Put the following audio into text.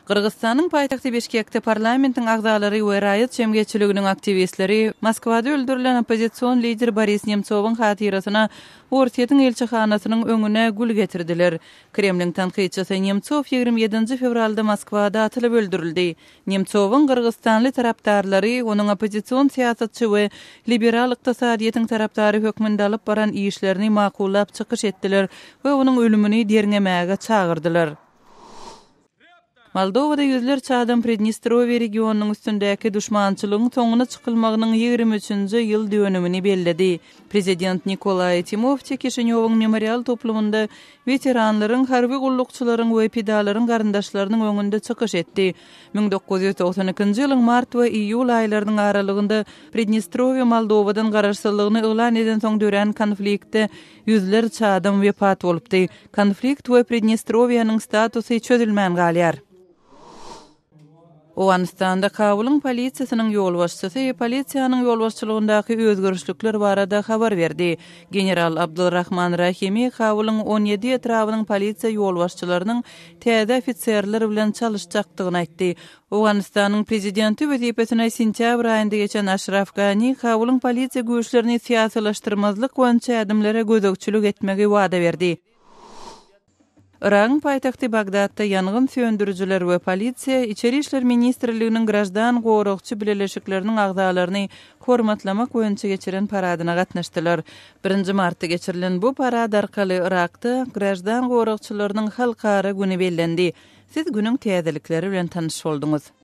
Gyrgyzystanyň paýtagty Bişkekde parlamentiň agzalary we raýat jemgyýetçiliginiň aktiwistleri Moskwada öldürilen oppozision lider Boris Nemtsowyň hatyrasyna Orsýetiň ilçihanasynyň öňüne gül getirdiler. Kremliň tankytçysy Nemtsow 27-nji fewralda Moskwada atylyp öldürildi. Nemtsowyň gyrgyzystanly tarapdarlary onuň oppozision syýasatçy we liberal ykdysadyýetiň tarapdary hökmünde alyp baran işlerini makullap çykyş etdiler we onuň ölümini derňemäge çagyrdylar. Moldowada ýüzlerçe adam Pridnestrowiýe regionynyň üstündäki duşmançylygyň soňuna çykylmagynyň 23-nji ýyl dönümini belledi. Prezident Nikolaý Timofti Kişinýowyň memorial toplumynda weteranlaryň, harby gullukçylaryň we pidalaryň garyndaşlarynyň öňünde çykyş etdi. 1992-nji ýylyň mart we iýul aýlarynyň aralygynda Pridnestrowiýe Moldowadan garaşsyzlygyny yglan edensoň dörän konfliktde ýüzlerçe adam wepat bolupdy. Konflikt we Pridnestrowiýanyň statusy çözülmän galýar. Owganystanda Kabulyň polisiýasynyň ýolbaşçysy polisiýanyň ýolbaşçylygyndaky özgerişlikler barada habar berdi. General Abdulrahman Rahimi Kabulyň 17 etrabynyň polisiýa ýolbaşçylarynyň täze ofiserler bilen çalyşjakdygyny aýtdy. Owganystanyň prezidenti wezipesine sentýabr aýynda geçen Aşraf Gani Kabulyň polisiýa güýçlerini syýasylaşdyrmazlyk boýunça ädimlere gözegçilik etmegi wada berdi. Yragyň paýtagty Bagdatda ýangyn söndürijiler we polisiýa Içeri işler ministrliginiň graždan goragçy bileleşikleriniň agzalaryny hormatlamak boýunça geçiren paradyna gatnaşdylar. Birinji martda geçirilen bu parad arkaly Yrakda graždan goragçylarynyň halkara güni bellendi. Siz günüň täzelikleri bilen tanyş bolduňyz.